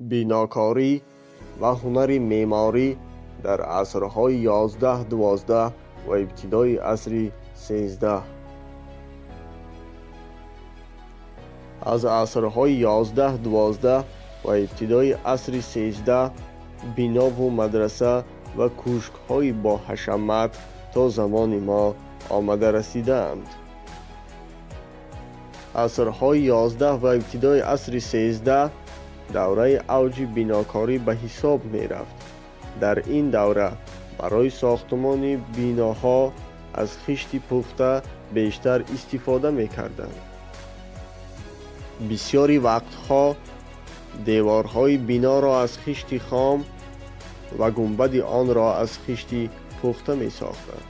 Бинокорӣ ва ҳунари меъморӣ дар асрҳои 11-12 ва ибтидои асри 13. Аз асрҳои 11-12 ва ибтидои асри 13 бинову мадраса ва кӯшкҳои боҳашамат то замони мо омада расидаанд. Асрҳои 11 ва ибтидои асри 13 давраи авҷи бинокорӣ ба ҳисоб мерафт. Дар ин давра барои сохтмони биноҳо аз хишти пухта бештар истифода мекарданд. Бисёри вақтҳо деворҳои биноро аз хишти хом ва гунбади онро аз хишти пухта месохтанд.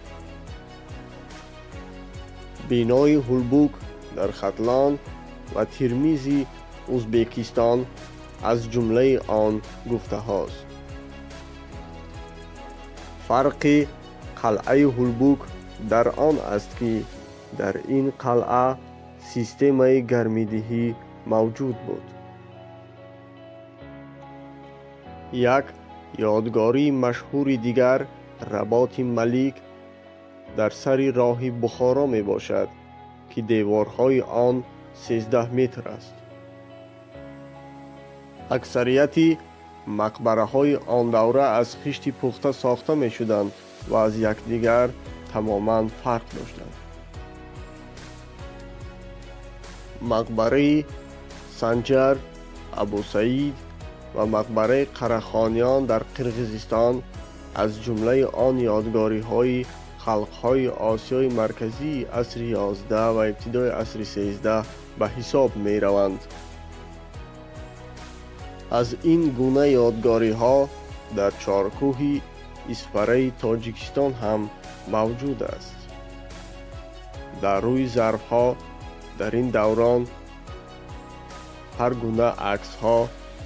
Бинои Ҳулбук дар Хатлон ва Термизи Узбекистон аз ҷумлаи он гуфтаҳост. Фарқи қалъаи Ҳулбук дар он аст, ки дар ин қалъа системаи гармидиҳӣ мавҷуд буд. Як ёдгории машҳури дигар Работи Малик дар сари роҳи Бухоро мебошад, ки деворҳои он 13 метр аст. Аксарияти мақбараҳои он давра аз хишти пухта сохта мешуданд ва аз якдигар тамоман фарқ доштанд. Мақбараи Санҷар, Абусаид ва мақбараи Қарахониён дар Қирғизистон аз ҷумлаи он ёдгориҳои халқҳои Осиёи Марказии асри 11 ва ибтидои асри 13 ба ҳисоб мераванд. Аз ин гуна ёдгориҳо дар чоркӯҳи Исфараи Тоҷикистон ҳам мавҷуд аст. Дар рӯи зарфҳо дар ин даврон ҳар гуна аксҳо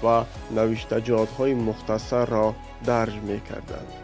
ва навиштаҷотҳои мухтасарро дарҷ мекарданд.